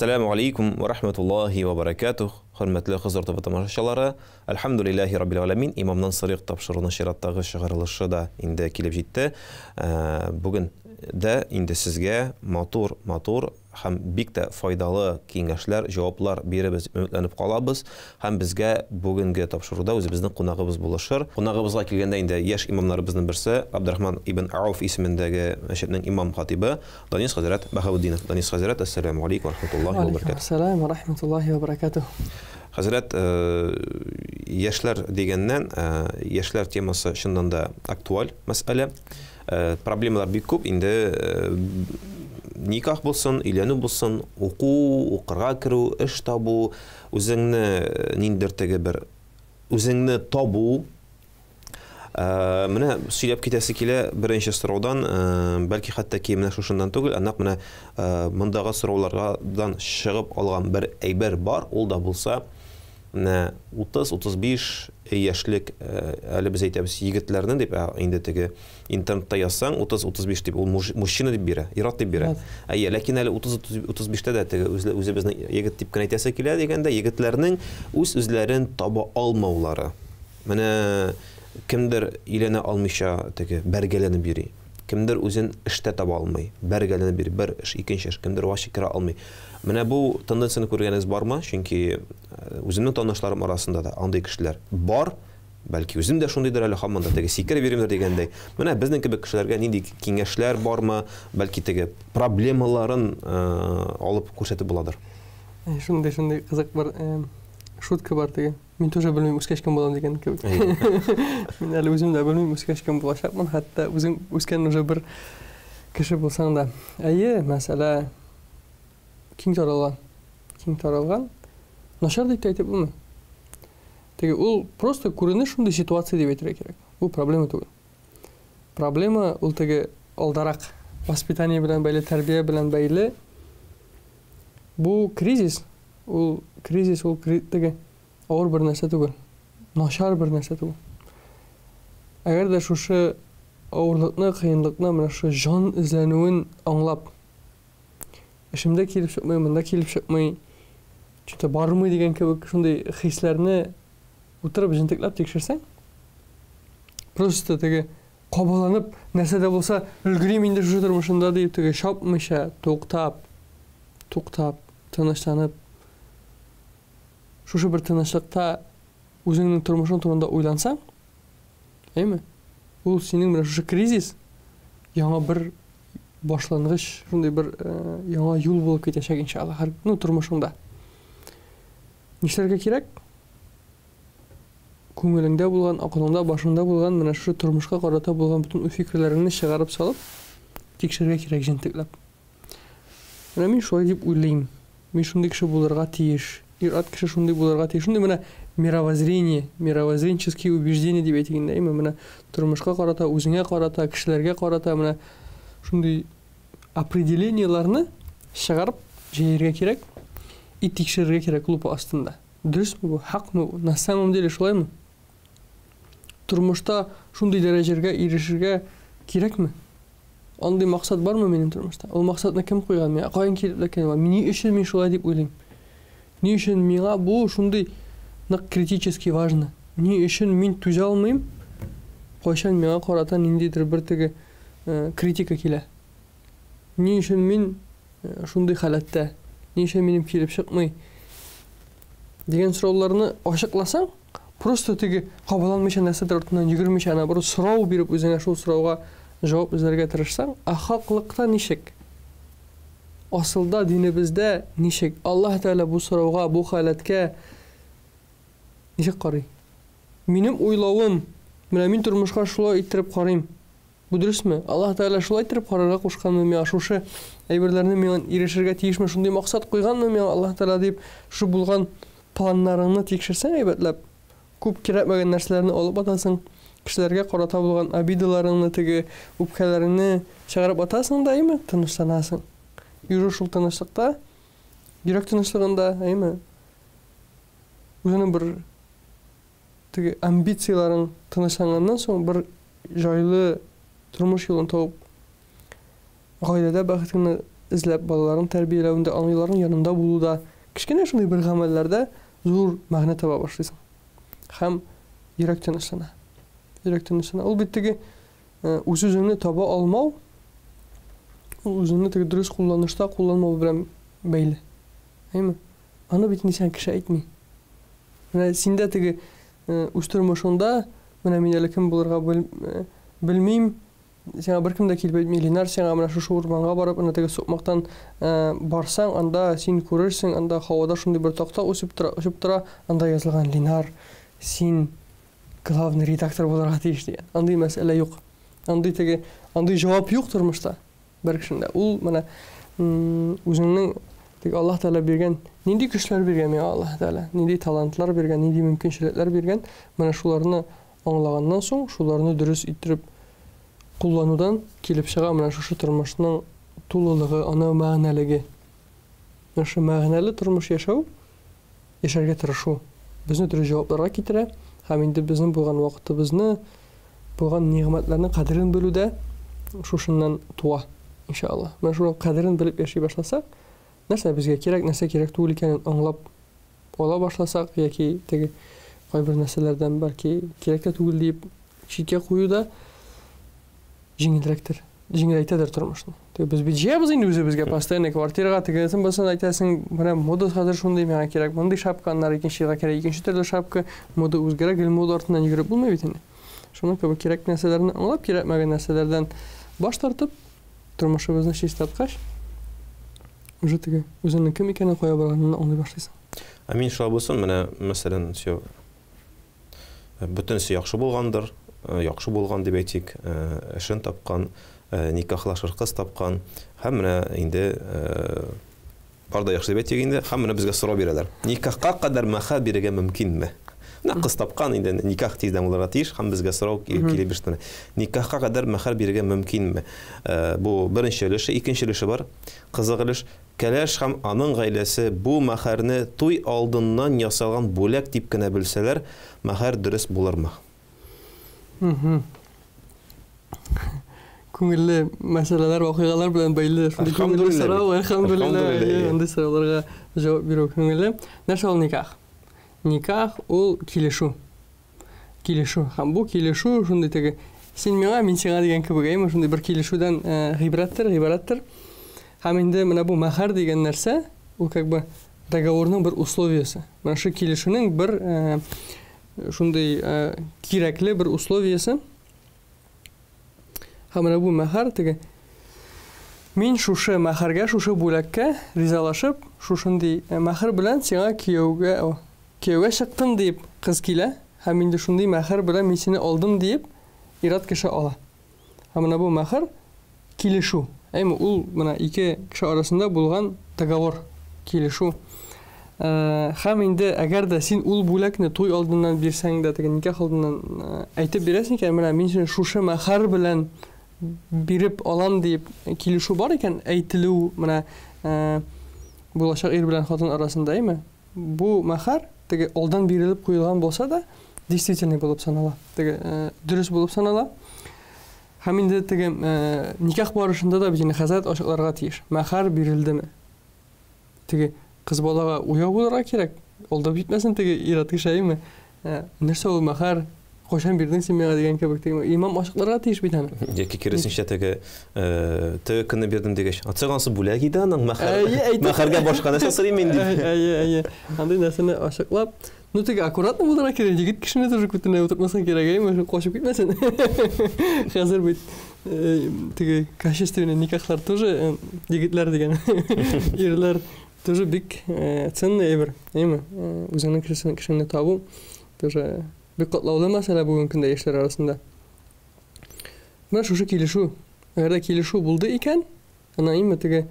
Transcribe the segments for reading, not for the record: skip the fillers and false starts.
Әссәламү алейкум ва рахматуллахи ва баракатух. Хөрмәтле Хозур ТВ тамашачылары, Әлхәмдүлилләһи раббил галәмин, Имамнан сорыйк тапшыруның чираттагы чыгарылышы да инде килеп җитте. Бүген дә инде сезгә матур, матур һәм бик тә файдалы киңәшләр, җаваплар бирербез дип өметләнеп калабыз. Һәм безгә бүгенге тапшыруда үзебезнең кунагыбыз булышыр. Кунагыбызга килгәндә инде яшь имамнарыбызның берсе, Абдрахман ибн Ауф исемендәге мәчетнең имам-хатибы Данис хәзрәт Баһаутдинов. Данис хәзрәт, әссәламү алейкум ва рахматуллаһи ва баракатуһ. Ассалам ва рахматуллаһи ва баракатуһ. Хәзрәт, яшьләр дигәннән, яшьләр темасы чыннан да актуаль мәсьәлә. Проблемалар бик күп инде, никах булсын, өйләнү булсын, уку, укырга керү, эш табу, үзеңне ниндидер теге бер үзеңне табу. Менә сөйләп китәсе килә беренче сораудан, бәлки хәтта ки менә шушыннан түгел, ә нәкъ менә мондагы сораулардан чыгып алган бер әйбер бар, ул да булса менә 30-35 яшьлек, әле без әйтәбез егетләрне дип, ә инде теге интернетта язсаң 30-35 дип, ул мужчина дип бирә, ир-ат дип бирә. Әйе, ләкин әле 30-35тә дә теге үзебезне егет дип кенә әйтәсе килә дигәндә, егетләрнең үз-үзләрен таба алмаулары. Менә кемдер өйләнә алмыйча теге бәргәләнеп йөри. Кемдер үзен эштә таба алмый, бәргәләнеп йөри, бер эш, икенче эш, кемдер вообще керә алмый. Менә бу тенденцияне күргәнегез бармы? Чөнки үземнең танышларым арасында да андый кешеләр бар. Бәлки үзем дә шундыйдыр әле, һаман да теге сикереп йөримдер дигәндәй. Менә безнең кебек кешеләргә нинди киңәшләр бармы? Бәлки теге проблемаларын алып күрсәтеп буладыр. Шундый, шундый кызык бер шутка бар теге. Мин тоже белмим, үскәч кем булам дигән кебек. Мин әле үзем дә белмим, үскәч кем булачакмын, хәтта үзең үскән уже бер кеше булсаң да. Әйе, мәсьәлә киң таралган. Киң таралган. Начар дип тә әйтеп булмый. Теге ул просто күренеш шундый ситуация дип әйтергә кирәк. Бу проблема түгел. Проблема ул теге алдарак воспитание белән бәйле, тәрбия белән бәйле. Бу кризис, ул кризис, ул теге авыр бер нәрсә түгел. Начар бер нәрсә түгел. Әгәр дә шушы авырлыкны, кыенлыкны, менә шушы җан эзләнүен аңлап, эшемдә килеп чыкмый, монда килеп чыкмый, что-то бармый дигән кебек шундый хисләрне утырып җентекләп тикшерсәң, просто теге кабаланып, нәрсә дә булса өлгерим инде шушы тормышымда дип теге чапмыйча, туктап, туктап, тынычланып, шушы бер тынычлыкта үзеңнең тормышың турында уйлансаң, әйме? Ул синең менә шушы кризис яңа бер башлангыч, шундый бер яңа юл булып китәчәк иншалла, һәр, ну, тормышыңда. Нишләргә кирәк? Күңелеңдә булган, акылыңда, башыңда булган менә шушы тормышка карата булган бөтен уй-фикерләреңне чыгарып салып, тикшерергә кирәк җентекләп. Менә мин шулай дип уйлыйм. Мин шундый кеше булырга тиеш. Ир-ат кеше шундый булырга тиеш. Шундый менә мировоззрение, мировоззренческие убеждения дип әйтик инде, әйме? Менә тормышка карата, үзеңә карата, кешеләргә карата менә шундый определениеләрне чыгарып җәергә кирәк и тикшерергә кирәк лупа астында. Дөресме бу, хакмы бу? На самом деле шулаймы? Тормышта шундый дәрәҗәгә ирешергә кирәкме? Андый максат бармы минем тормышта? Ул максатны кем куйган миңа? Каян килеп эләккән ул? Ни өчен мин шулай дип уйлыйм? Ни өчен миңа бу шундый нык критически важно? Ни өчен мин түзә алмыйм? Кайчан миңа карата ниндидер бер теге критика килә? Ни өчен мин шундый халәттә? Ни өчен минем килеп чыкмый? Дигән сорауларны ачыкласаң, просто теге кабаланмыйча нәрсәдер артыннан йөгермичә, наоборот, сорау биреп үзеңә шул сорауга җавап эзләргә тырышсаң, ә хаклыкта ничек? Асылда динебездә ничек? Аллаһ Тәгалә бу сорауга, бу халәткә ничек карый? Минем уйлавым, менә мин тормышка шулай иттереп карыйм. Бу дөресме? Аллаһ Тәгалә шулай иттереп карарга кушканмы миңа? Шушы әйберләрне миңа ирешергә тиешме? Шундый максат куйганмы миңа Аллаһ Тәгалә дип, шушы булган планнарыңны тикшерсәң әйбәтләп, күп кирәкмәгән нәрсәләрне алып атасың, кешеләргә карата булган обидаларыңны, теге үпкәләреңне чыгарып атасың да, әйме, тынычланасың. Йөрү шул тынычлыкта, йөрәк тынычлыгында, әйме, үзеңнең бер теге амбицияләрең тынычланганнан соң бер җайлы тормыш юлын табып, гаиләдә бәхетеңне эзләп балаларын тәрбияләвендә, аңларның янында булуда, кечкенә шундый бер гамәлләрдә зур мәгънә таба башлыйсың. Һәм йөрәк тынычлана. Йөрәк тынычлана. Ул бит теге үз-үзеңне таба алмау, ул үзеңне теге дөрес кулланышта кулланмау белән бәйле. Әйме? Аны бит инде сиңа кеше әйтми. Менә синдә теге үз тормышыңда, менә мин әле кем булырга белмим, сиңа беркем дә килеп әйтми, Ленар, сиңа менә шушы урманга барып, әнә теге сукмактан барсаң, анда син күрерсең, анда һавада шундый бер такта үсеп тора, очып тора, анда язылган Ленар, син главный редактор булырга тиеш дигән. Андый мәсьәлә юк. Андый теге, андый җавап юк тормышта бер кешендә. Ул менә үзеңнең теге Аллаһ Тәгалә биргән, нинди көчләр биргән миңа Аллаһ Тәгалә, нинди талантлар биргән, нинди мөмкинчелекләр биргән, менә шуларны аңлаганнан соң, шуларны дөрес иттереп кулланудан килеп чыга менә шушы тормышның тулылыгы, аның мәгънәлеге. Менә шушы мәгънәле тормыш яшәү, яшәргә тырышу безне дөрес җавапларга китерә һәм инде безнең булган вакытыбызны, булган нигъмәтләрнең кадерен белү дә шушыннан туа, иншалла. Менә шуның кадерен белеп яши башласак, нәрсә безгә кирәк, нәрсә кирәк түгел икәнен аңлап ала башласак, яки теге кайбер нәрсәләрдән бәлки кирәк тә түгел диеп читкә кую да җиңелрәктер, җиңеләйтәдер тормышны. Теге без бит җыябыз инде үзебезгә постоянно квартирага, тегесен бусын әйтәсең, менә мода хәзер шундый, миңа кирәк мондый шапка, аннары икенче елга кирәк икенче төрле шапка, мода үзгәрә, гел мода артыннан йөгереп булмый бит инде. Шуның кебек кирәк нәрсәләрне аңлап, кирәкмәгән нәрсәләрдән баш тартып, тормышыбызны чистарткач, уже теге үзеңнең кем икәнен, кая барганыңны аңлый башлыйсың. Ә мин шулай булсын, менә мәсәлән, все бөтенесе яхшы булгандыр, яхшы булган дип әйтик, эшен тапкан, никахлашыр кыз тапкан һәм менә инде бар да яхшы дип әйтик инде, һәм менә безгә сорау бирәләр. Никахка кадәр мәхәр бирергә мөмкинме? Менә кыз тапкан инде, никах тиздән булырга тиеш, һәм безгә сорау килеп төште. Никахка кадәр мәхәр бирергә мөмкинме? Бу беренче өлеше, икенче өлеше бар. Кызык өлеш. Кәләш һәм аның гаиләсе бу мәхәрне туй алдыннан ясалган бүләк дип кенә белсәләр, мәхәр дөрес булырмы? Күңелле мәсьәләләр, вакыйгалар белән бәйле шундый күңелле сорау, әлхәмдүлилләһ, андый сорауларга җавап бирү күңелле. Нәрсә ул никах? Никах ул килешү. Килешү. Һәм бу килешү шундый теге син миңа, мин сиңа дигән кебек, әйме, шундый бер килешүдән гыйбрәттер, гыйбарәттер. Һәм инде менә бу мәһәр дигән нәрсә, ул как бы договорның бер условиесе. Менә шул килешүнең бер шундый кирәкле бер условиесе. Һәм менә бу мәһәр теге мин шушы мәһәргә, шушы бүләккә ризалашып, шушындый мәһәр белән сиңа кияүгә, кияүгә чыктым дип кыз килә, һәм инде шундый мәһәр белән мин сине алдым диеп ир-ат кеше ала. Һәм менә бу мәһәр килешү. Әйме, ул менә ике кеше арасында булган договор, килешү. Һәм инде әгәр дә син ул бүләкне туй алдыннан бирсәң дә, теге никах алдыннан әйтеп бирәсең икән, менә мин сине шушы мәһәр белән биреп алам дип килешү бар икән, әйтелү менә булачак ир белән хатын арасында, әйме? Бу мәһәр теге алдан бирелеп куелган булса да, действительный булып санала. Теге дөрес булып санала. Һәм инде теге никах барышында да бит инде хәзрәт ачыкларга тиеш. Мәһәр бирелдеме? Теге кыз балага уяу булырга кирәк. Алдап җитмәсен теге ир-ат кеше, әйеме? Нәрсә ул мәһәр? Кайчан бирдең син миңа дигән кебек теге имам ачыкларга тиеш бит аны. Яки киресенчә теге теге көнне бирдем дигәч, атсак анысы бүләк иде аның мәһәр. Мәһәргә башка нәрсә сорыйм мин дип. Әйе, әйе. Андый нәрсәне ачыклап, ну теге аккуратно булырга кирәк, егет кешене тоже күтенә утыртмаска кирәк, әйеме, качып китмәсен. Хәзер бит теге качественный никахлар тоже егетләр дигән ирләр тоже бик ценный әйбер, әйеме? Үзеңнең кешеңне табу тоже бик катлаулы мәсьәлә бүгенге көндә яшьләр арасында. Менә шушы килешү. Әгәр дә килешү булды икән, ана именно теге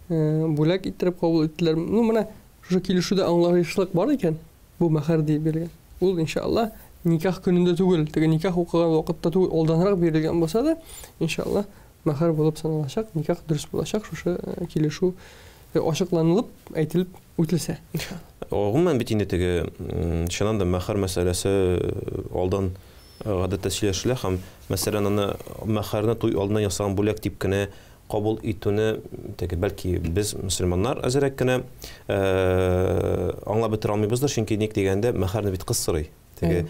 бүләк иттереп кабул иттеләр. Ну, менә шушы килешүдә аңлаешлык бар икән, бу мәһәр дип бирелгән. Ул, иншалла, никах көнендә түгел, теге никах укыган вакытта түгел, алданрак бирелгән булса да, иншалла, мәһәр булып саналачак, никах дөрес булачак, шушы килешү ачыкланылып, әйтелеп үтелсә, иншалла. Гомумән бит инде теге, чыннан да мәһәр мәсьәләсе алдан гадәттә сөйләшелә һәм, мәсәлән, аны мәһәрне туй алдыннан ясаган бүләк дип кенә кабул итүне теге бәлки без мөселманнар әзрәк кенә аңлап бетерә алмыйбыздыр, чөнки ник дигәндә мәһәрне бит кыз сорый. Теге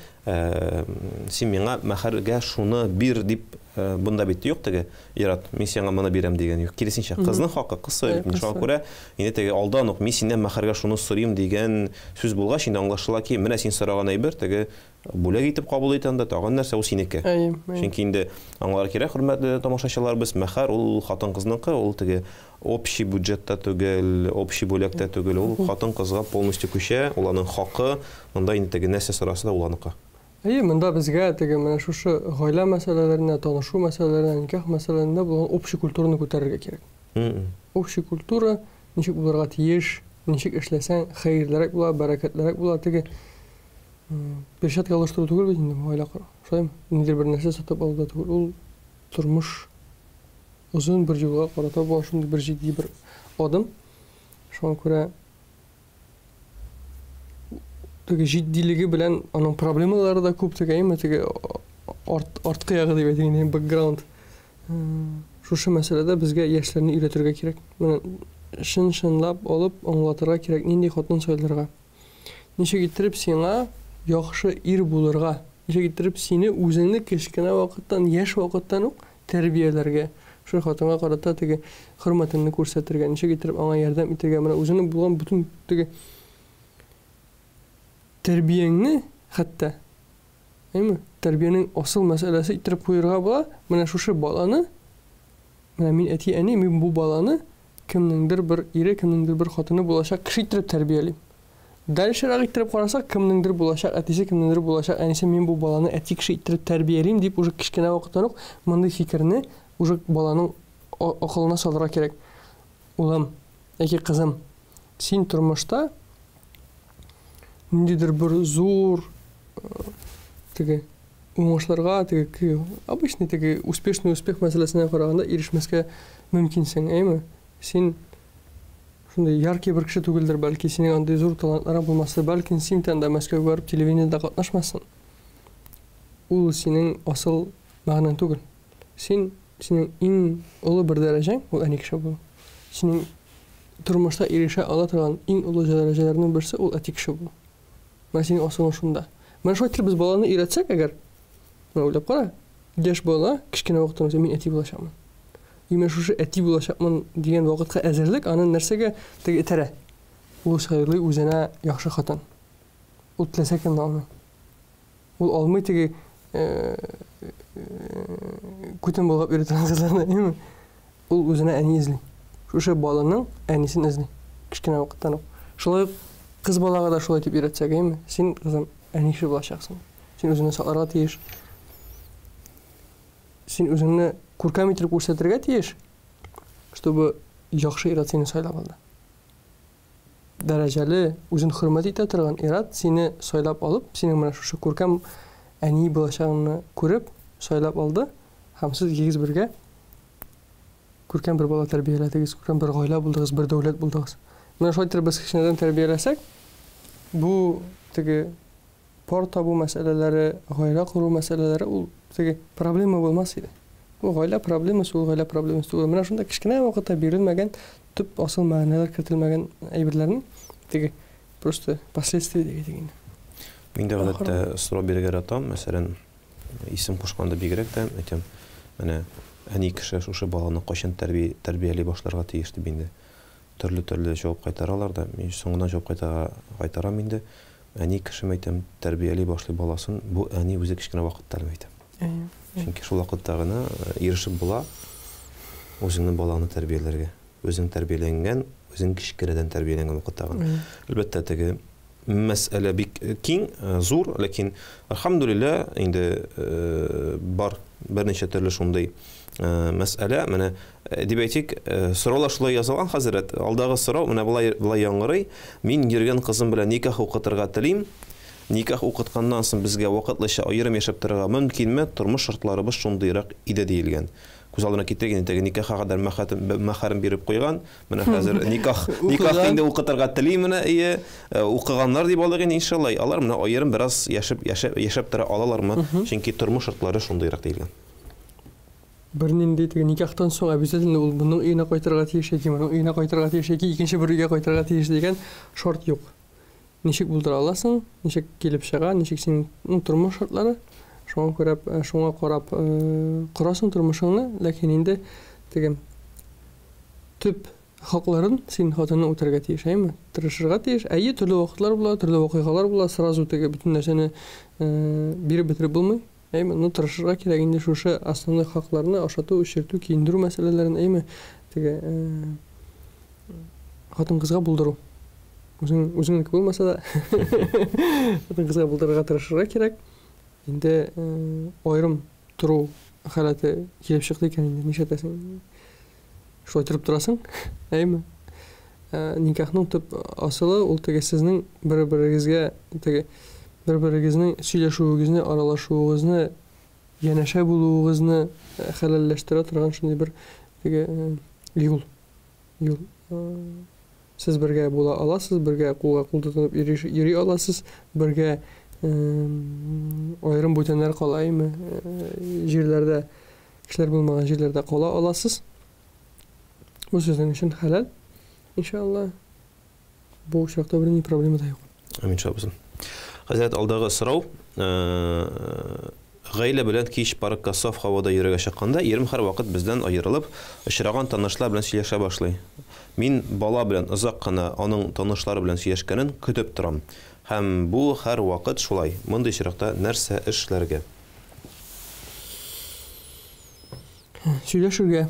син миңа мәһәргә шуны бир дип бунда бит юк теге ир-ат, мин сиңа моны бирәм дигән юк. Киресенчә, кызның хакы, кыз сорый бит. Шуңа күрә инде теге алдан ук мин синнән мәһәргә шуны сорыйм дигән сүз булгач, инде аңлашыла ки, менә син сораган әйбер теге бүләк итеп кабул ит анда, тагын нәрсә, ул синеке. Әйе, әйе. Чөнки инде аңларга кирәк, хөрмәтле тамашачыларыбыз, мәһәр ул хатын-кызныкы, ул теге общий бюджетта түгел, общий бүләктә түгел, ул хатын-кызга полностью күчә, ул аның хакы, монда инде теге нәрсә сораса да, ул аныкы. Әйе, монда безгә теге менә шушы гаилә мәсьәләләренә, танышу мәсьәләләренә, никах мәсьәләләрендә булган общий культураны күтәрергә кирәк. Общий культура ничек булырга тиеш, ничек эшләсәң, хәерлерәк була, бәрәкәтлерәк була, теге перчатка алыштыру түгел бит инде бу гаилә кору. Шулаймы? Ниндидер бер нәрсә сатып алу да түгел. Ул тормыш озын бер юлга карата булган шундый бер җитди бер адым. Шуңа күрә теге җитдилеге белән аның проблемалары да күп теге, әйеме, теге арт, арткы ягы дип әйтик инде, бэкграунд. Шушы мәсьәләдә безгә яшьләрне өйрәтергә кирәк. Менә чын-чынлап алып аңлатырга кирәк, нинди хатын сайларга. Ничек иттереп сиңа яхшы ир булырга, ничек иттереп сине үзеңне кечкенә вакыттан, яшь вакыттан ук тәрбияләргә, шул хатынга карата теге хөрмәтеңне күрсәтергә, ничек иттереп аңа ярдәм итәргә, менә үзеңнең булган бөтен теге тәрбияңне хәтта, әйме, тәрбиянең асыл мәсьәләсе иттереп куерга була, менә шушы баланы, менә мин әти-әни, мин бу баланы кемнеңдер бер ире, кемнеңдер бер хатыны булачак кеше иттереп тәрбиялим. Дальшерак иттереп карасак, кемнеңдер булачак әтисе, кемнеңдер булачак әнисе, мин бу баланы әти кеше иттереп тәрбиялим дип уже кечкенә вакыттан ук мондый фикерне уже баланың акылына салырга кирәк. Улым яки кызым, син тормышта ниндидер бер зур теге уңышларга, теге обычный теге успешный успех мәсьәләсенә караганда ирешмәскә мөмкинсең, әйеме? Син шундый яркий бер кеше түгелдер, бәлки синең андый зур талантларың булмастыр, бәлки син тәндә Мәскәүгә барып телевидениедә катнашмассың. Ул синең асыл мәгънәң түгел. Син, синең иң олы бер дәрәҗәң, ул әни кеше булу. Синең тормышта ирешә ала торган иң олы дәрәҗәләрнең берсе ул әти кеше булу. Менә синең асылың шунда. Менә шулай итеп без баланы өйрәтсәк әгәр, менә уйлап кара, яшь бала кечкенә вакыттан үсә, мин әти булачакмын. И менә шушы әти булачакмын дигән вакытка әзерлек аны нәрсәгә теге этәрә? Ул сайлый үзенә яхшы хатын. Ул теләсә кемне алмый. Ул алмый теге күтен болгап йөри торган кызларны, әйеме? Ул үзенә әни эзли. Шушы баланың әнисен эзли. Кечкенә вакыттан ук. Шулай ук кыз балага да шулай дип өйрәтсәк, әйеме? Син, кызым, әни кеше булачаксың. Син үзеңне сакларга тиеш. Син үзеңне күркәм итеп күрсәтергә тиеш, чтобы яхшы ир-ат сине сайлап алды. Дәрәҗәле, үзен хөрмәт итә торган ир-ат сине сайлап алып, синең менә шушы күркәм әни булачагыңны күреп, сайлап алды һәм сез икегез бергә күркәм бер бала тәрбияләдегез, күркәм бер гаилә булдыгыз, бер дәүләт булдыгыз. Менә шулай итеп без кечкенәдән тәрбияләсәк, бу теге пар табу мәсьәләләре, гаилә кору мәсьәләләре ул теге проблема булмас иде. Бу гаилә проблемасы, ул гаилә проблемасы түгел. Менә шунда кечкенә вакытта бирелмәгән, төп асыл мәгънәләр кертелмәгән әйберләрнең теге просто последствия дип әйтик инде. Мин дә гадәттә сорау бирергә яратам, мәсәлән, исем кушканда бигрәк тә әйтәм, менә әни кеше шушы баланы кайчан тәрбияли башларга тиеш дип инде. Төрле-төрле җавап кайтаралар да, мин соңыннан җавап кайтарам инде. Әни кеше, әйтәм, тәрбияли башлый баласын, бу әни үзе кечкенә вакытта әле, әйтәм. Чөнки шул вакытта гына ирешеп була үзеңнең балаңны тәрбияләргә. Үзең тәрбияләнгән, үзең кечкенәдән тәрбияләнгән вакытта гына. Әлбәттә, теге мәсьәлә бик киң, зур, ләкин әлхәмдүлилләһ, инде бар берничә төрле шундый мәсьәлә. Менә дип әйтик, сораулар шулай язылган, хәзрәт. Алдагы сорау менә болай болай яңгырый. Мин йөргән кызым белән никах укытырга телим. Никах укытканнан соң безгә вакытлыча аерым яшәп торырга мөмкинме? Тормыш шартларыбыз шундыйрак иде диелгән. Күз алдына китерик инде, теге никахка кадәр мәхәрен биреп куйган. Менә хәзер никах, никах инде укытырга тели менә, ие, укыганнар дип алыйк инде, иншалла. Алар менә аерым бераз яшәп, яшәп, яшәп тора алалармы? Чөнки тормыш шартлары шундыйрак диелгән. Бернинди теге никахтан соң обязательно ул моның өенә кайтырга тиеш яки моның өенә кайтырга тиеш яки икенче бер өйгә кайтырга тиеш дигән шарт юк. Ничек булдыра аласың, ничек килеп чыга, ничек синең ну, тормыш шартлары, шуңа күрә шуңа карап корасың тормышыңны, ләкин инде теге төп хакларын син хатынның үтәргә тиеш, әйеме? Тырышырга тиеш. Әйе, төрле вакытлар була, төрле вакыйгалар була, сразу теге бөтен нәрсәне биреп бетереп булмый. Әйеме? Ну, тырышырга кирәк инде шушы основной хакларны ашату, эчертү, киендерү мәсьәләләрен, әйеме? Теге хатын-кызга булдыру. Үзең үзеңнеке булмаса да, хатын-кызга булдырырга тырышырга кирәк. Инде аерым тору халәте килеп чыкты икән инде, нишләтәсең? Шулай торып торасың, әйеме? Ә, никахның төп асылы ул теге сезнең бер-берегезгә теге бер-берегезнең сөйләшүегезне, аралашуыгызны, янәшә булуыгызны э, хәләлләштерә торган шундый бер теге э, юл. Юл. Э, сез бергә була аласыз, бергә кулга кул тотынып йөри, йөри аласыз, бергә аерым бүтәннәр кала, әйеме? Җирләрдә Кешеләр булмаган җирләрдә кала аласыз. Бу сезнең өчен хәләл, иншалла. Бу очракта бернинди проблема да юк. Амин шулай булсын. Хәзрәт, алдагы сорау, гаилә белән кич паркка саф һавада йөрергә чыкканда, ирем һәрвакыт бездән аерылып, очраган танышлар белән сөйләшә башлый. Мин бала белән озак кына аның танышлары белән сөйләшкәнен көтеп торам. Һәм бу һәрвакыт шулай. Мондый очракта нәрсә эшләргә? Сөйләшергә.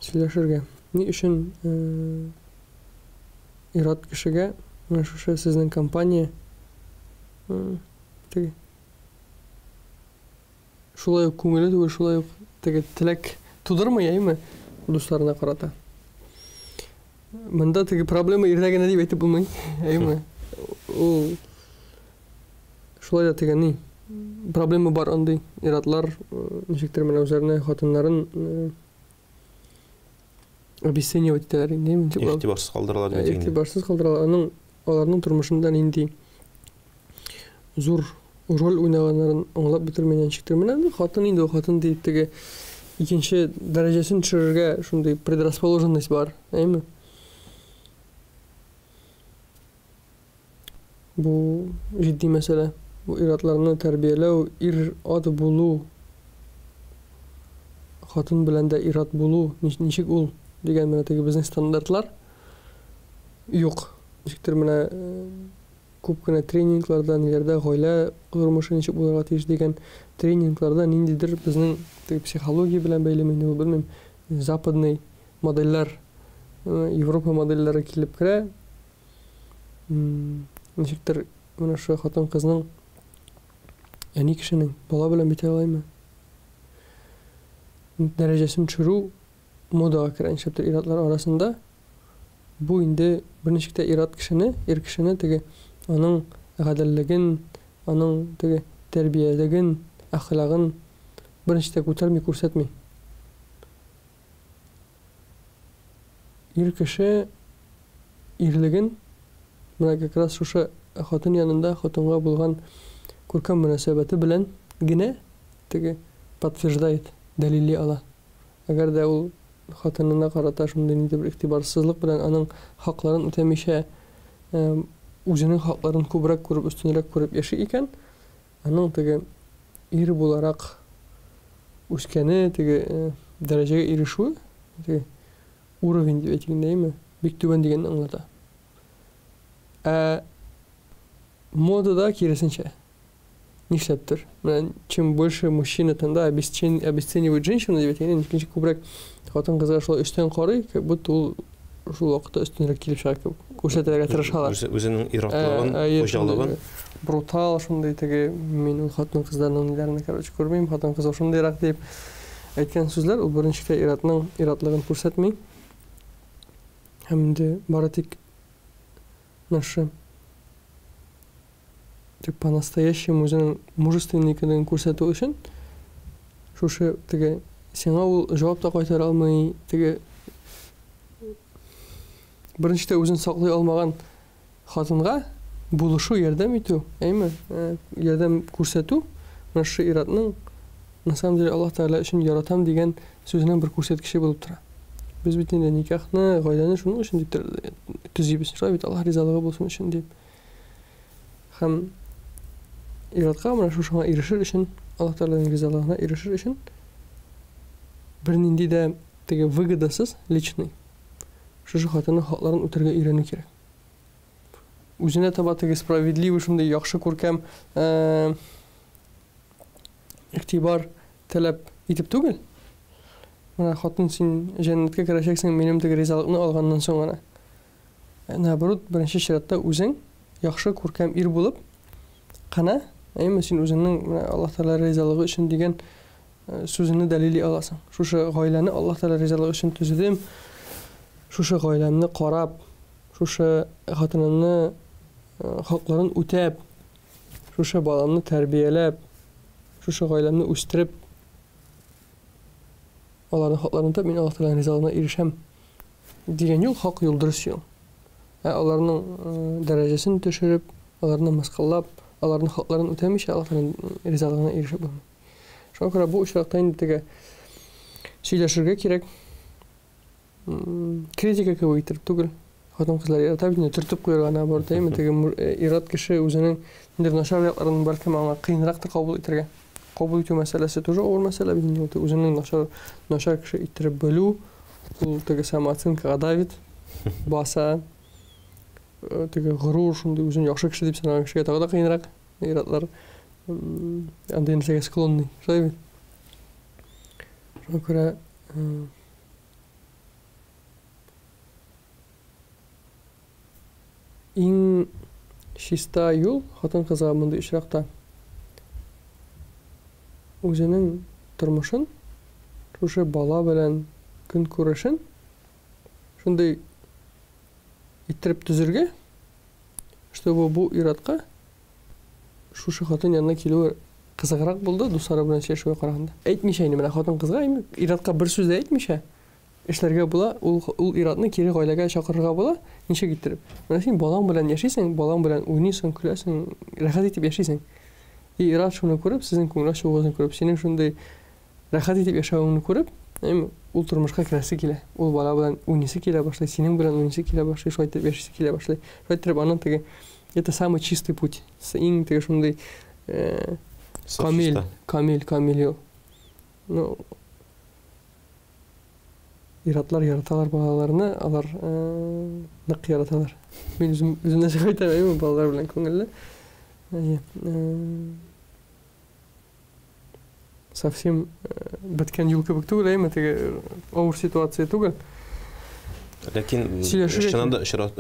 Сөйләшергә. Ни өчен ир-ат кешегә менә шушы сезнең компания теге шулай ук күңеле түгел, шулай ук теге теләк тудырмый, әйме, дусларына карата. Монда теге проблема ирдә генә дип әйтеп булмый, әйме. Ул Шулай да теге ни, проблема бар андый. Ир-атлар ничектер менә үзләренә хатыннарын обесценивать итәләр инде, ничек була? Игътибарсыз калдыралар дип әйтик. Игътибарсыз калдыралар. Аның аларның тормышында нинди зур роль уйнаганнарын аңлап бетермәгән ничектер. Менә хатын инде ул хатын дип теге икенче дәрәҗәсен төшерергә шундый предрасположенность бар, әйеме? Бу җитди мәсьәлә. Бу ир-атларны тәрбияләү, ир-ат булу, хатын белән дә ир-ат булу, ничек ул дигән менә теге безнең стандартлар юк. Ничектер менә күп кенә тренингларда, ниләрдә гаилә тормышы ничек булырга тиеш дигән тренингларда ниндидер безнең теге психология белән бәйлеме инде ул, белмим, западный модельләр, Европа модельләре килеп керә. Ничектер менә шул хатын-кызның әни кешенең бала белән бит алаймы? Дәрәҗәсен төшерү модага керә нишләптер ир-атлар арасында. Бу инде берничек тә ир-ат кешене, ир кешене теге аның гаделлеген, аның теге тәрбиялеген, әхлагын берничек тә күтәрми, күрсәтми. Ир кеше ирлеген менә как раз шушы хатын янында хатынга булган күркәм мөнәсәбәте белән генә теге подтверждает, дәлилли ала. Әгәр дә ул хатынына карата шундый ниндидер бер игътибарсызлык белән аның хакларын үтәмичә, үзенең хакларын күбрәк күреп, өстенрәк күреп яши икән, Аның теге ир буларак үскәне, теге дәрәҗәгә ирешүе, теге уровень дип әйтик инде, әйеме, бик түбән дигәнне аңлата. Ә модада киресенчә. Нишләптер? Менә чем больше мужчина тында обесценивает женщину дип әйтик инде, ничек күбрәк хатын-кызга шулай өстән карый, как будто ул шул вакытта өстенрәк килеп чыга кебек күрсәтергә тырышалар. Үзенең иратлыгын, хуҗалыгын. Брутал шундый теге мин ул хатын-кызларның ниләрен, короче, күрмим, хатын-кыз шундыйрак дип әйткән сүзләр ул беренче кә иратның иратлыгын күрсәтми. Һәм инде бары тик нашы тик по-настоящему үзенең мужественный икәнлеген күрсәтү өчен шушы теге сиңа ул җавап та кайтара алмый, теге беренчедә үзен саклый алмаган хатынга булышу, ярдәм итү, әйме, ярдәм күрсәтү, менә шушы ир-атның на самом деле Аллаһ Тәгалә өчен яратам дигән сүзенең бер күрсәткече булып тора. Без бит инде никахны, гаиләне шуның өчен дип төзибез. Шулай бит, Аллаһ ризалыгы булсын өчен дип. Һәм ир-атка менә шушыңа ирешер өчен, Аллаһ Тәгаләнең ризалыгына ирешер өчен бернинди дә теге выгодасыз личный шушы хатынның хакларын үтәргә өйрәнү кирәк. Үзенә таба теге справедливый шундый яхшы күркәм игътибар таләп итеп түгел. Менә хатын син җәннәткә керәчәксең минем теге ризалыкны алганнан соң гына. Наоборот, беренче чиратта үзең яхшы күркәм ир булып кына, әйме син үзеңнең менә Аллаһ Тәгалә ризалыгы өчен дигән сүзеңне дәлилли аласың. Шушы гаиләне Аллаһ Тәгалә ризалыгы өчен төзедем. Шушы гаиләмне карап, шушы хатынымны хакларын үтәп, шушы баламны тәрбияләп, шушы гаиләмне үстереп, аларның хакларын үтәп, мин Аллаһ Тәгаләнең ризалыгына ирешәм дигән юл хак юл, дөрес юл. Ә аларның дәрәҗәсен төшереп, аларны мыскыллап, аларның хакларын үтәмичә Аллаһ Тәгаләнең ризалыгына ирешеп булмый. Шуңа күрә бу очракта инде теге сөйләшергә кирәк. Критика кебек иттереп түгел. Хатын-кызлар ярата бит инде төртеп куярга наоборот, әйме теге ир-ат кеше үзенең ниндидер начар якларын бәлкем аңа кыенрак та кабул итәргә. Кабул итү мәсьәләсе тоже авыр мәсьәлә бит инде ул үзеңнең начар начар кеше иттереп белү, ул теге самооценкага давит, баса. Теге горур шундый үзен яхшы кеше дип санаган кешегә тагы да кыенрак. Ир-атлар андый нәрсәгә склонный. Шулай бит. Шуңа күрә Иң чиста юл хатын-кызга мондый очракта үзенең тормышын, шушы бала белән көнкүрешен шундый иттереп төзергә, чтобы бу ир-атка шушы хатын янына килүе кызыграк булды, дуслары белән сөйләшүгә караганда. Әйтмичә инде менә хатын-кызга, ир-атка бер сүз дә әйтмичә, эшләргә була, ул, ул ир-атны кире гаиләгә чакырырга була, ничек иттереп? Менә син балаң белән яшисең, балаң белән уйныйсың, көләсең, рәхәт итеп яшисең. И ир-ат шуны күреп, сезнең күңел ачуыгызны күреп, синең шундый рәхәт итеп яшәвеңне күреп, әйме, ул тормышка керәсе килә. Ул бала белән уйныйсы килә башлый, синең белән уйныйсы килә башлый, шулай итеп яшисе килә башлый. Шулай иттереп аның теге это самый чистый путь. Иң теге шундый камил, камил, камил юл. Ну, ир-атлар яраталар балаларны, алар нык яраталар. Мин үзем үземнән чыгып әйтәм, әйме, балалар белән күңелле. Әйе. Совсем беткән юл кебек түгел, әйме, теге авыр ситуация түгел. Ләкин чыннан да очратып,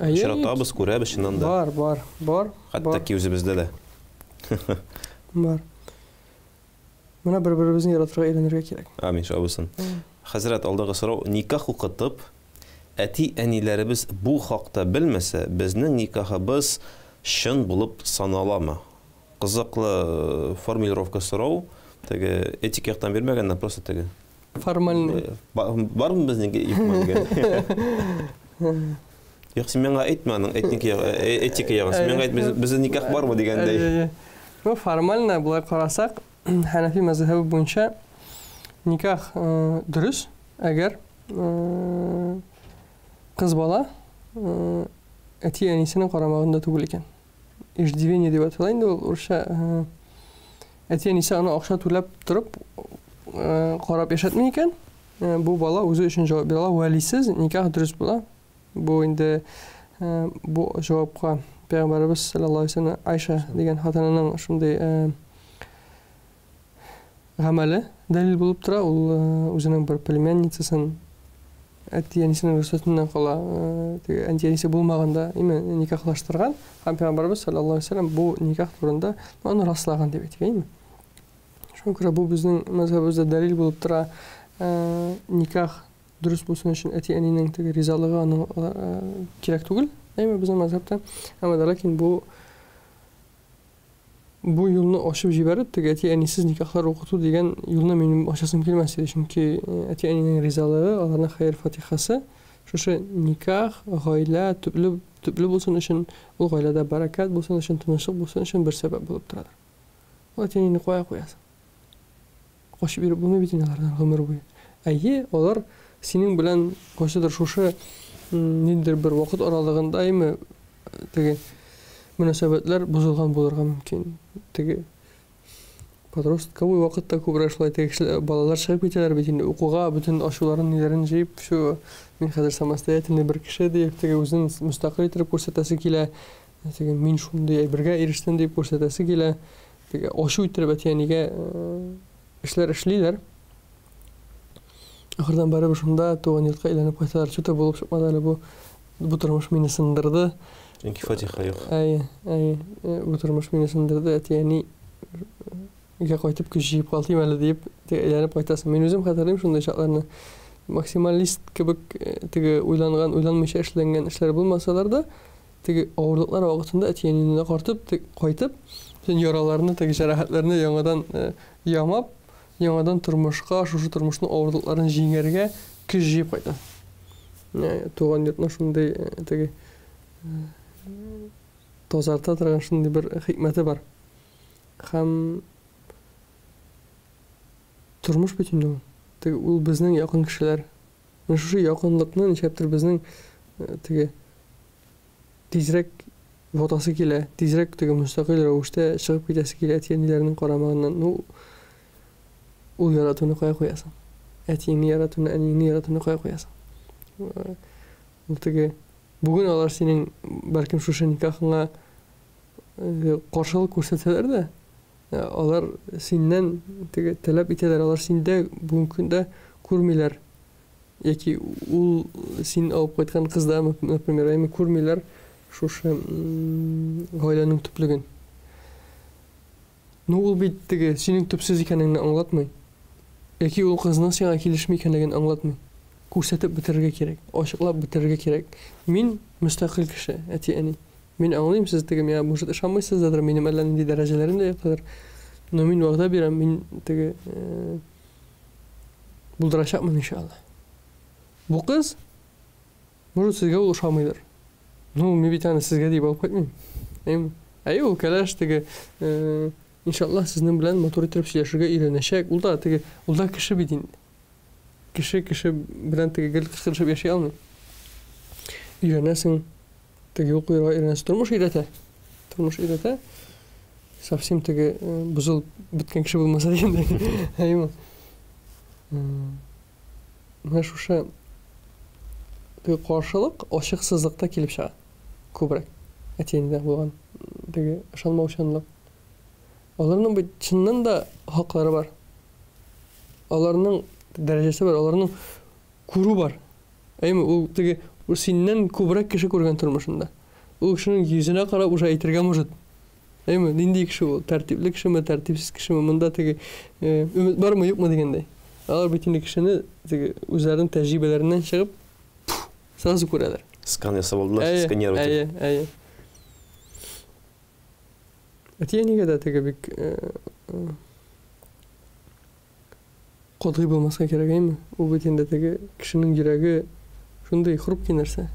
очратабыз, күрәбез чыннан да. Бар, бар, бар. Хәтта ки үзебездә дә. Бар. Менә бер-беребезне яратырга өйрәнергә кирәк. Амин, шулай булсын. Хәзрәт, алдагы сорау, никах укытып, әти-әниләребез бу хакта белмәсә, безнең никахыбыз чын булып саналамы? Кызыклы формулировка сорау. Теге этик яктан бирмәгәннәр, просто теге. Формальный. Бармы безнең юкмы дигән. Юк, син миңа әйтмә аның этник этика ягын. Син миңа әйт, безнең никах бармы дигәндәй. Ну, формально болай карасак, Хәнәфи мәзһәбе буенча никах дөрес, әгәр кыз бала әти-әнисенең карамагында түгел икән. Иждивение дип атала инде ул урысча. Әти-әнисе аны акча түләп торып карап яшәтми икән, бу бала үзе өчен җавап бирә ала. Вәлисез никах дөрес була. Бу инде бу җавапка Пәйгамбәребез саллаллаһу алейһи вәсәлләм Айша дигән хатынының шундый гамәле дәлил булып тора. Ул үзенең бер племянницасын әти-әнисенең рөхсәтеннән кала, теге әти-әнисе булмаганда именно никахлаштырган һәм Пәйгамбәребез саллаллаһу алейһи вәсәлләм бу никах турында аны раслаган дип әйтик, әйеме? Шуңа күрә бу безнең мәзһәбебездә дәлил булып тора. Никах дөрес булсын өчен әти-әнинең теге ризалыгы аның кирәк түгел, әйме безнең мәзһәбтә. Әмма дә ләкин бу бу юлны ачып җибәреп, теге әти-әнисез никахлар укыту дигән юлны минем ачасым килмәс иде, чөнки әти-әнинең ризалыгы, аларның хәер-фатихасы шушы никах, гаилә төпле төпле булсын өчен, ул гаиләдә бәрәкәт булсын өчен, тынычлык булсын өчен бер сәбәп булып торадыр. Ул әти-әнине кая куясың? Качып йөреп булмый бит инде алардан гомер буе. Әйе, алар синең белән кайсыдыр шушы ниндидер бер вакыт аралыгында, әйме, теге мөнәсәбәтләр бозылган булырга мөмкин. Теге подростковый вакытта күбрәк шулай теге кешеләр, балалар чыгып китәләр бит инде укуга, бөтен ачуларын, ниләрен җыеп, всё, мин хәзер самостоятельный бер кеше диеп, теге үзен мөстәкыйль итеп күрсәтәсе килә. Теге мин шундый әйбергә ирештем дип күрсәтәсе килә. Теге ачу иттереп әти-әнигә эшләр эшлиләр. Ахырдан барыбер шунда туган йортка әйләнеп кайталар. Что-то булып чыкмады әле бу. Бу тормыш мине сындырды. Чөнки фатиха юк. Әйе, әйе. Бу тормыш мине сындырды. Әти-әни өйгә кайтып көч җыеп калтыйм әле диеп әйләнеп кайтасың. Мин үзем хәтерлим шундый чакларны. Максималист кебек теге уйланган, уйланмыйча эшләнгән эшләр булмасалар да, теге авырлыклар вакытында әти-әнинең картып, кайтып, бөтен яраларны, теге җәрәхәтләрне яңадан ямап, яңадан тормышка, шушы тормышның авырлыкларын җиңәргә көч җыеп кайта. Туган йортның шундый теге тазарта торган шундый бер хикмәте бар. Һәм тормыш бит инде ул. Теге ул безнең якын кешеләр. Менә шушы якынлыкны нишләптер безнең теге тизрәк ватасы килә, тизрәк теге мөстәкыйль рәвештә чыгып китәсе килә әти-әниләренең карамагыннан. Ну, ул яратуны кая куясың? Әтиеңне яратуны, әниеңне яратуны кая куясың? Ул теге бүген алар синең бәлкем шушы никахыңа каршылык күрсәтсәләр дә, алар синнән теге таләп итәләр, алар синдә бүгенге көндә күрмиләр. Яки ул син алып кайткан кызда, например, әйме күрмиләр шушы гаиләнең төплеген. Ну, ул бит теге синең төпсез икәнеңне аңлатмый. Яки ул кызның сиңа килешми икәнлеген аңлатмый. Күрсәтеп бетерергә кирәк, ачыклап бетерергә кирәк. Мин мөстәкыйль кеше, әти-әни. Мин аңлыйм, сез теге миңа, может, ышанмыйсыздыр, минем әллә нинди дәрәҗәләрем дә юктыр. Но мин вәгъдә бирәм, мин теге булдырачакмын, иншалла. Бу кыз, может, сезгә ул ошамыйдыр. Ну, мин бит аны сезгә дип алып кайтмыйм. Әйме? Әйе, ул кәләш теге, иншалла, сезнең белән матур итеп сөйләшергә өйрәнәчәк. Ул да теге, ул да кеше бит инде. Кеше кеше белән теге гел кычкырышып яши алмый. Өйрәнәсең, теге юл куярга өйрәнәсең. Тормыш өйрәтә. Тормыш өйрәтә. Совсем теге бозылып беткән кеше булмаса дигәндәй. Әйеме? Менә шушы теге каршылык ачыксызлыкта килеп чыга күбрәк. Әти-әнидән булган теге ышанмаучанлык. Аларның бит чыннан да хаклары бар. Аларның дәрәҗәсе бар, аларның күрү бар. Әйме, ул теге синнән күбрәк кеше күргән тормышында. Ул кешенең йөзенә карап уже әйтергә может. Әйме, нинди кеше ул? Тәртипле кешеме, тәртипсез кешеме? Монда теге өмет бармы, юкмы дигәндәй. Алар бит инде кешене теге үзләренең тәҗрибәләреннән чыгып сразу күрәләр. Скан ясап алдылар, сканировать. Әйе, әйе. Әти-әнигә дә теге бик катгый булмаска кирәк, әйме? Ул бит инде теге кешенең йөрәге шундый хрупкий нәрсә.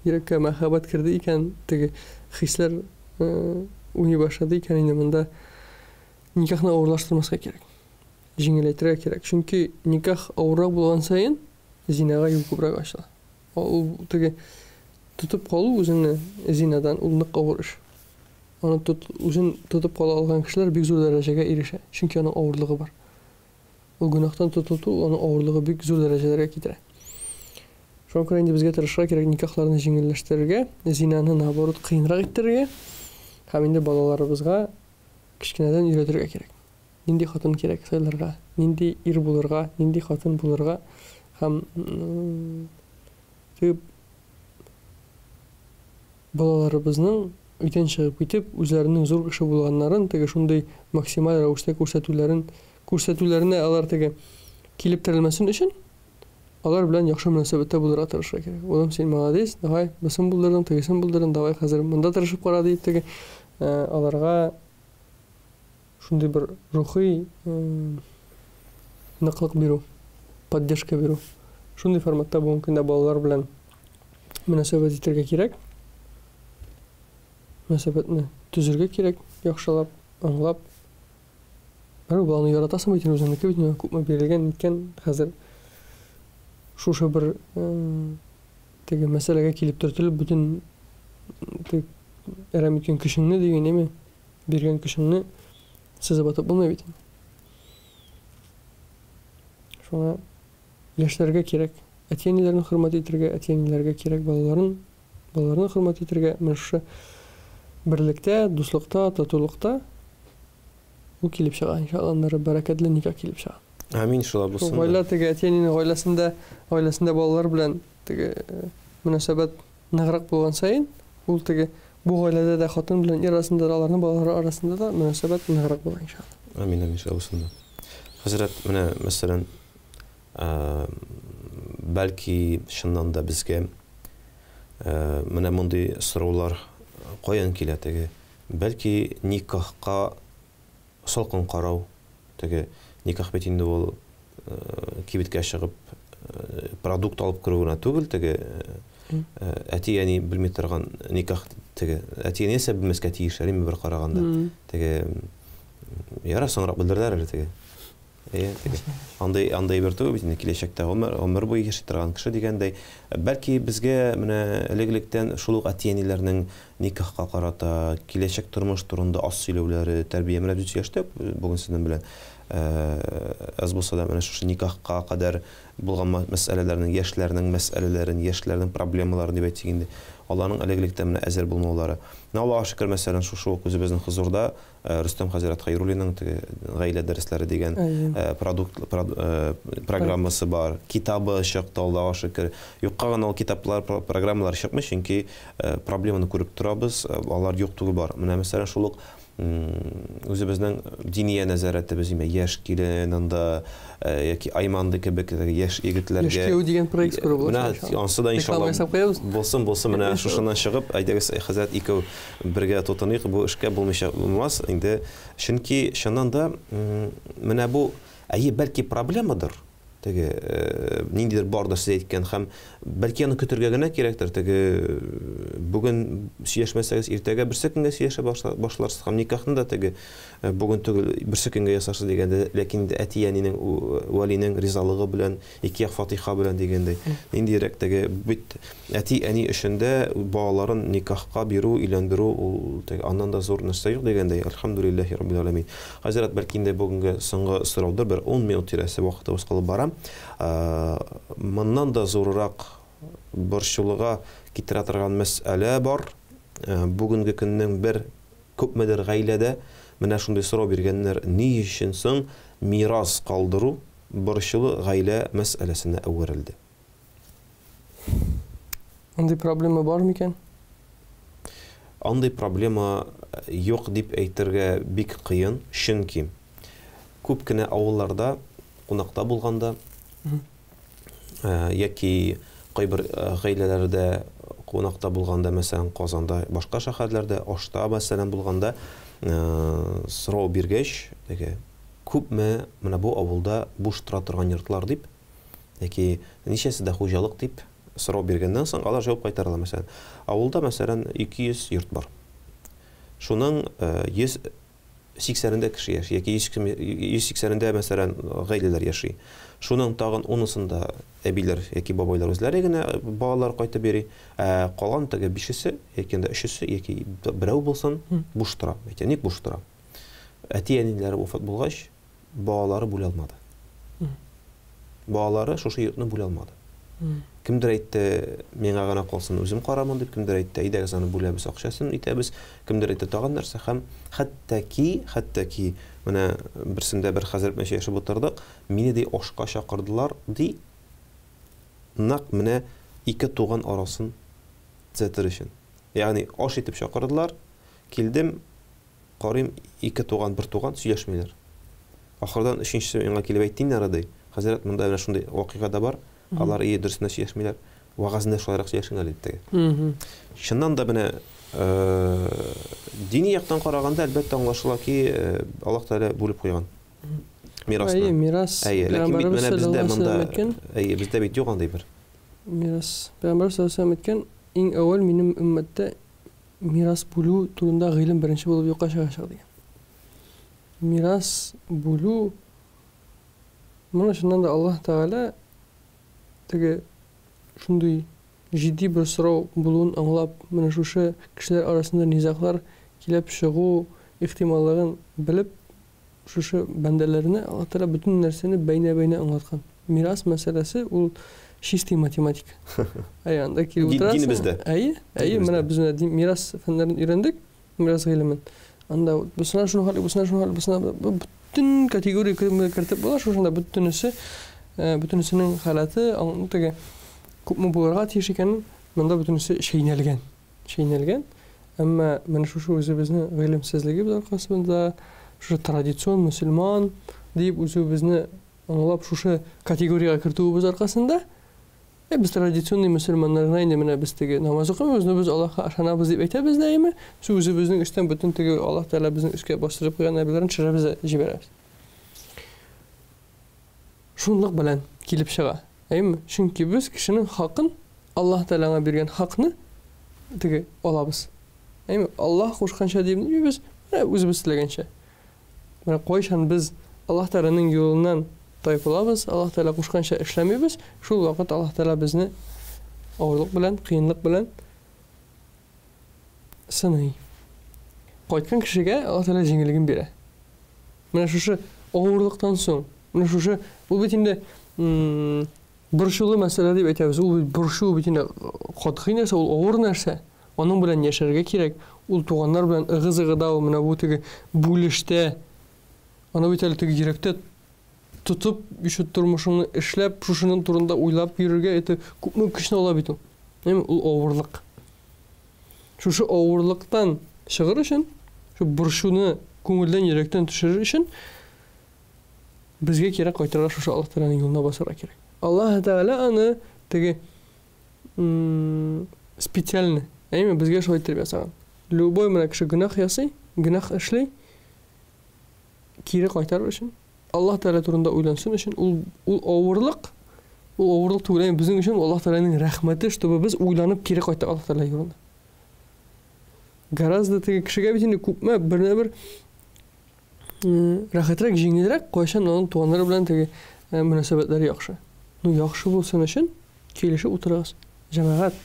Йөрәккә мәхәббәт керде икән, теге хисләр уйный башлады икән, инде монда никахны авырлаштырмаска кирәк. Җиңеләйтергә кирәк. Чөнки никах авыррак булган саен зинага юл күбрәк ачыла. Ул теге тотып калу үзеңне зинадан ул нык авыр эш. Аны тот, үзен тотып кала алган кешеләр бик зур дәрәҗәгә ирешә. Чөнки аның авырлыгы бар. Ул гөнаһтан тотылту, аның авырлыгы бик зур дәрәҗәләргә китерә. Шуңа күрә инде безгә тырышырга кирәк никахларны җиңелләштерергә, зинаны наоборот кыенрак иттерергә һәм инде балаларыбызга кечкенәдән өйрәтергә кирәк. Нинди хатын кирәк сайларга, нинди ир булырга, нинди хатын булырга һәм теге балаларыбызның өйдән чыгып китеп, үзләренең зур кеше булганнарын теге шундый максималь рәвештә күрсәтүләрен, күрсәтүләренә алар теге килеп терәлмәсен өчен, алар белән яхшы мөнәсәбәттә булырга тырышырга кирәк. Улым, син молодец, давай, бусын булдырдың, тегесен булдырдың, давай хәзер монда тырышып кара диеп теге аларга шундый бер рухи ныклык бирү, поддержка бирү. Шундый форматта бүгенге көндә балалар белән мөнәсәбәт итәргә кирәк. Мөнәсәбәтне төзергә кирәк, яхшылап, аңлап. Барыбер баланы яратасың бит инде, үзеңнеке бит инде, күпме бирелгән, ниткән, хәзер шушы бер теге мәсьәләгә килеп төртелеп, бөтен теге әрәм иткән көчеңне дигән, әйме, биргән көчеңне сызып атып булмый бит. Шуңа яшьләргә кирәк әти-әниләрен хөрмәт итәргә, әти-әниләргә кирәк балаларын, балаларны хөрмәт итәргә. Менә шушы берлектә, дуслыкта, татулыкта ул килеп чыга, иншалла, аннары бәрәкәтле никах килеп чыга. Амин, шулай булсын. Гаилә теге әти-әнинең гаиләсендә, гаиләсендә балалар белән теге мөнәсәбәт ныграк булган саен, ул теге бу гаиләдә дә хатын белән ир арасында да, аларның балалары арасында да мөнәсәбәт ныграк була, иншалла. Амин, амин, шулай булсын да. Хәзрәт, менә мәсәлән, бәлки чыннан да безгә менә мондый сораулар каян килә теге? Бәлки никахка салкын карау, теге никах бит инде ул кибеткә чыгып продукт алып керү генә түгел, теге әти-әни белми торган никах, теге әти-әни нәрсә белмәскә тиешләр, инде бер караганда. Теге яра соңрак белдерделәр әле теге. Әйе, теге. Андый андый бер түгел бит инде, киләчәктә гомер гомер буе яши торган кеше дигәндәй. Бәлки безгә менә элек-электән шул ук әти-әниләрнең никахка карата, киләчәк тормыш турында аз сөйләүләре, тәрбия менә без сөйләштек бүген сезнең белән. Аз булса да менә шушы никахка кадәр булган мәсьәләләрнең, яшьләрнең мәсьәләләрен, яшьләрнең проблемаларын дип әйтик инде. Аларның элек-электән менә әзер булмаулары. Менә Аллага шөкер, мәсәлән, шушы ук үзебезнең хозурда Рөстәм хәзрәт Хәйруллинның теге гаилә дәресләре дигән продукт программасы бар, китабы чыкты, Аллага шөкер. Юкка гына ул китаплар, программалар чыкмый, чөнки проблеманы күреп торабыз, алар юк түгел бар. Менә мәсәлән, шул ук үзебезнең диния нәзарәтебез, имә яшь килен анда яки Айманды кебек яшь егетләргә. Яшь кияү дигән проект күреп була. Менә ансы да иншалла. Булсын, булсын, менә шушыннан чыгып, әйдәгез, хәзрәт, икәү бергә тотыныйк бу эшкә, булмыйча булмас инде. Чөнки чыннан да менә бу, әйе, бәлки проблемадыр, теге ниндидер бардыр сез әйткән, һәм бәлки аны көтергә генә кирәктер, теге бүген сөйләшмәсәгез, иртәгә берсе көнгә сөйләшә башларсыз, һәм никахны да теге бүген түгел, берсе көнгә ясарсыз дигәндә, ләкин инде әти-әнинең, вәлинең ризалыгы белән, ике як фатиха белән дигәндәй, ниндирәк теге бит Әти-әни өчен дә балаларын никахка бирү, өйләндерү ул теге аннан да зур нәрсә юк дигәндәй, әлхәмдүлилләһи раббил галәмин. Хәзрәт, бәлки инде бүгенге соңгы сораудыр, бер ун минут тирәсе вакытыбыз калып бара. Моннан да зуррак борчылуга китерә торган мәсьәлә бар. Бүгенге көннең бер күпмедер гаиләдә менә шундый сорау биргәннәр, ни өчен соң мирас калдыру борчулы гаилә мәсьәләсенә әверелде? Андый проблема бар микән? Андый проблема юк дип әйтергә бик кыен, чөнки күп кенә авылларда кунакта булганда яки кайбер гаиләләрдә кунакта булганда, мәсәлән, Казанда, башка шәһәрләрдә, Ошта, мәсәлән, булганда, сорау биргәч, теге күпме менә бу авылда буш тора торган йортлар дип, яки ничәсе дә хуҗалык дип сорау биргәннән соң, алар җавап кайтаралар, мәсәлән. Авылда, мәсәлән, 200 йорт бар. Шуның 180-ендә кеше яши, яки 180-ендә, мәсәлән, гаиләләр яши. Шуның тагын унысында әбиләр яки бабайлар үзләре генә балалар кайтып йөри. Ә калган теге бишесе, яки анда өчесе, яки берәү булсын, буш тора. Әйтә, ник буш тора? Әти-әниләре вафат булгач, балалары бүлә алмады. Балалары шушы йортны бүлә алмады. Кемдер әйтте, миңа гына калсын, үзем карамын дип, кемдер әйтте, әйдәгез аны бүләбез, акчасын итәбез, кемдер әйтте тагын нәрсә һәм хәтта ки, хәтта ки, менә берсендә бер хәзрәт белән сөйләшеп утырдык, мине ди ашка чакырдылар ди, нәкъ менә ике туган арасын төзәтер өчен. Ягъни аш итеп чакырдылар, килдем, Карыйм, ике туган, бер туган сөйләшмиләр. Ахырдан өченчесе миңа килеп әйтте инде, ди, хәзрәт, монда менә шундый вакыйга да бар, алар ие дөресен дә сөйләшмиләр, вәгазендә шулайрак сөйләшең әле, дип теге. Чыннан да менә дини яктан караганда, әлбәттә, аңлашыла ки, Аллаһ Тәгалә бүлеп куйган мирасны. Әйе, мирас. Әйе, ләкин бит менә бездә монда, әйе, бездә бит юк андый бер. Мирас. Пәйгамбәребез саллаллаһу алейһи ва сәлләм әйткән, иң әүвәл минем өммәттә Мирас бүлү турында гыйлем беренче булып юкка чыгачак дигән. Мирас бүлү моны чыннан да Аллаһ Тәгалә теге шундый җитди бер сорау булуын аңлап, менә шушы кешеләр арасында низаглар килеп чыгу ихтималлыгын белеп, шушы бәндәләренә Аллаһ Тәгалә бөтен нәрсәне бәйнә-бәйнә аңлаткан. Мирас мәсьәләсе ул чистый математика. Әйе, анда килеп утырасың. Динебездә. Әйе, әйе, менә без менә мирас фәннәрен өйрәндек, мирас гыйлемен. Анда бусына шуны хәл, бусына шуны хәл, бусына бөтен категория кертеп була, шушында бөтенесе, бөтенесенең халәте, теге күпме булырга тиеш икәнен, монда бөтенесе чәйнәлгән. Чәйнәлгән. Әмма менә шушы үзебезнең гыйлемсезлегебез аркасында, шушы традицион мөселман дип үзебезне аңлап шушы категориягә кертүебез аркасында, без традиционный мөселманнар гына инде менә без теге намаз укымыйбыз, но без Аллаһка ышанабыз дип әйтәбез дә, әйеме? Без үзебезнең өстән бөтен теге Аллаһ Тәгалә безнең өскә бастырып куйган әйберләрен төшерәбез дә җибәрәбез. Шунлык белән килеп чыга. Әйеме? Чөнки без кешенең хакын, Аллаһ Тәгалә аңа биргән хакны теге алабыз. Әйеме? Аллаһ кушканча дип димибез, менә үзебез теләгәнчә. Менә кайчан без Аллаһ Тәгаләнең юлыннан тайпылабыз, Аллаһ Тәгалә кушканча эшләмибез, шул вакыт Аллаһ Тәгалә безне авырлык белән, кыенлык белән сыный. Кайткан кешегә Аллаһ Тәгалә җиңеллеген бирә. Менә шушы авырлыктан соң, менә шушы, ул бит инде борчулы мәсьәлә дип әйтәбез. Ул бит борчу бит инде катгый нәрсә, ул авыр нәрсә. Аның белән яшәргә кирәк. Ул туганнар белән ыгы-зыгыда, ул менә бу теге бүлештә. Аны бит әле теге йөрәктә тотып, еще тормышыңны эшләп, шушының турында уйлап йөрергә, это күпме көчне ала бит ул. Әйме, ул авырлык. Шушы авырлыктан чыгыр өчен, шу борчуны күңелдән, йөрәктән төшерер өчен безгә кирәк кайтырга шушы Аллаһ Тәгаләнең юлына басарга кирәк. Аллаһ Тәгалә аны теге специально, әйме, безгә шулай иттереп ясаган. Любой менә кеше гөнаһ ясый, гөнаһ эшли, кире кайтарыр өчен, Аллаһ Тәгалә турында уйлансын өчен, ул ул авырлык, ул авырлык түгел, әйме, безнең өчен Аллаһ Тәгаләнең рәхмәте, чтобы без уйланып кире кайттык Аллаһ Тәгалә юлына. Гораздо теге кешегә бит инде күпме берне-бер рәхәтрәк, җиңелрәк, кайчан аның туганнары белән теге мөнәсәбәтләре яхшы. Ну, яхшы булсын өчен килешеп утырыгыз. Җәмәгать,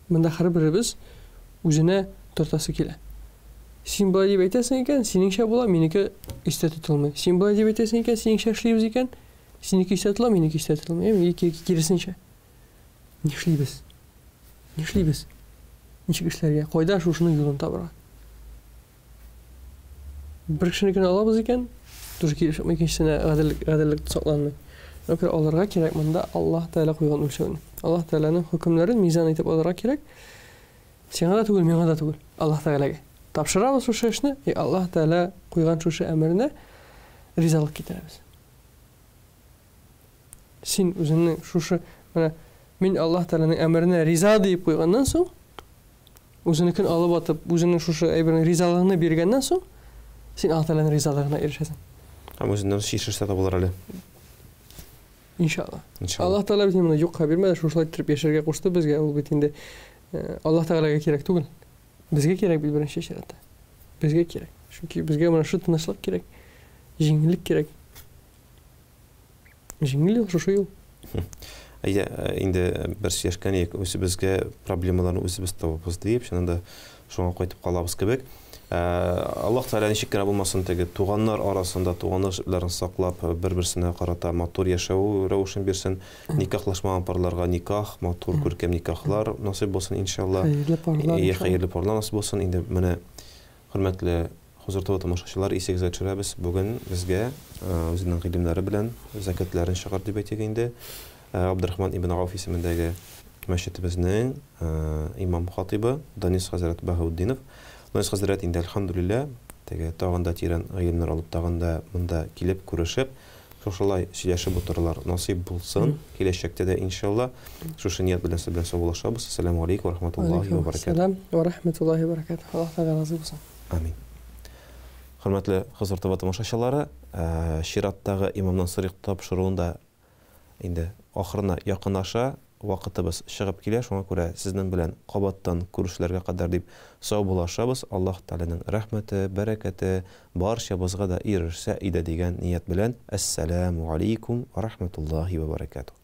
монда һәрберебез үзенә тартасы килә. Син болай дип әйтәсең икән, синеңчә була, минеке истә тотылмый. Син болай дип әйтәсең икән, синеңчә эшлибез икән, синеке истә тотыла, минеке истә тотылмый. Яки киресенчә. Нишлибез? Нишлибез? Ничек эшләргә? Кайда шушының юлын табырга? Бер кешенекен алабыз икән, тоже килеп чыкмый, икенчесенә гаделлек, гаделлек сакланмый. Шуңа алырга кирәк монда Аллаһ Тәгалә куйган үлчәүне. Аллаһ Тәгаләнең хөкемнәрен мизан итеп алырга кирәк. Сиңа да түгел, миңа да түгел. Аллаһ Тәгаләгә. Тапшырабыз шушы эшне, и Аллаһ Тәгалә куйган шушы әмеренә ризалык китерәбез. Син үзеңнең шушы менә мин Аллаһ Тәгаләнең әмеренә риза диеп куйганнан соң, үзенекен алып атып, үзеңнең шушы әйбернең ризалыгыңны биргәннән соң, син Аллаһ Тәгаләнең ризалыгына ирешәсең. Һәм үзеннән чишелеш тә табылыр әле. Иншалла. Иншалла. Аллаһ Тәгалә бит моны юкка бирмәде, шушылай иттереп яшәргә кушты безгә. Ул бит инде Аллаһ Тәгаләгә кирәк түгел. Безгә кирәк бит беренче чиратта. Безгә кирәк. Чөнки безгә менә шул тынычлык кирәк, җиңеллек кирәк. Җиңел юл шушы юл. Әйдә, инде бер сөйләшкән идек, үзебезгә проблемаларны үзебез табабыз диеп, чыннан да шуңа кайтып калабыз кебек. Аллаһ Тәгалә ничек кенә булмасын, теге туганнар арасында туганлык җепләрен саклап, бер-берсенә карата матур яшәү рәвешен бирсен. Никахлашмаган парларга никах, матур күркәм никахлар насыйп булсын, иншалла. Хәерле парлар. Хәерле парлар насыйп булсын. Инде менә хөрмәтле Хозур ТВ тамашачылар, исегезгә төшерәбез, бүген безгә үзенең гыйлемнәре белән зәкятләрен чыгар дип әйтик инде, Абдрахман ибн Гауф исемендәге мәчетебезнең имам хатыйбы Данис хәзрәт Баһаутдинов. Данис хәзрәт инде әлхәмдүлилләһ, теге тагын да тирән гыйлемнәр алып, тагын да монда килеп, күрешеп, шушылай сөйләшеп утырырлар насыйп булсын, киләчәктә дә иншалла. Шушы ният белән сез белән саубуллашабыз. Ассаламу алейкум ва рахматуллаһи ва баракатуһ. Ассалам ва рахматуллаһи ва баракатуһ. Аллаһ Тәгалә разый булсын. Амин. Хөрмәтле Хозур ТВ тамашачылары, чираттагы Имамнан сорыйк тапшыруында инде ахырына якынлаша. вакытыбыз чыгып килә, шуңа күрә сезнең белән кабаттан күрешүләргә кадәр дип саубуллашабыз. Аллаһ Тәгаләнең рәхмәте, бәрәкәте барчабызга да ирешсә иде дигән ният белән, әссәләмү алейкум ва рахматуллаһи ва баракатуһ.